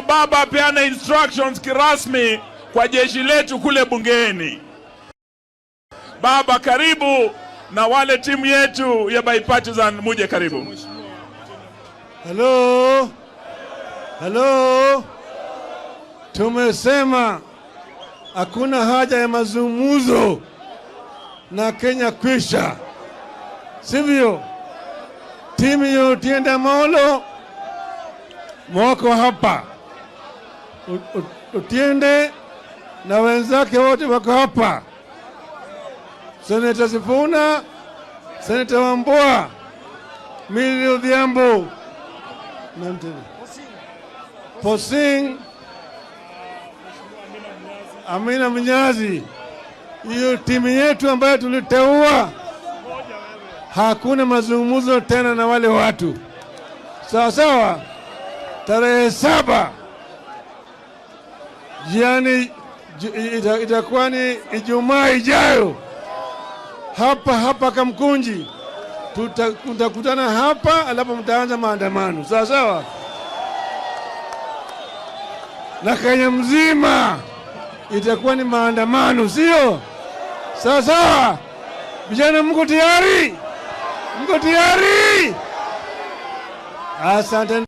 Baba apeane instructions kirasmi kwa jeshi letu kule bungeni. Baba, karibu na wale timu yetu ya bipartisan, muje karibu. Halo, halo, tumesema hakuna haja ya mazungumzo na Kenya kwisha, sivyo? Timu ya Otiende Amollo wako hapa, Otiende na wenzake wote wako hapa, Seneta Sifuna, Seneta Wambua, Millie Odhiambo, nani tena? Pkosing, Amina Mnyazi. Hiyo timu yetu ambayo tuliteua, hakuna mazungumzo tena na wale watu. Sawa sawa, tarehe 7 jiani itakuwa ni Ijumaa ijayo hapa hapa Kamkunji, tutakutana hapa, alafu mtaanza maandamano. Sawa sawa, na Kenya mzima itakuwa ni maandamano, sio? Sawa sawa, vijana, mko tayari? Mko tayari? Asanteni.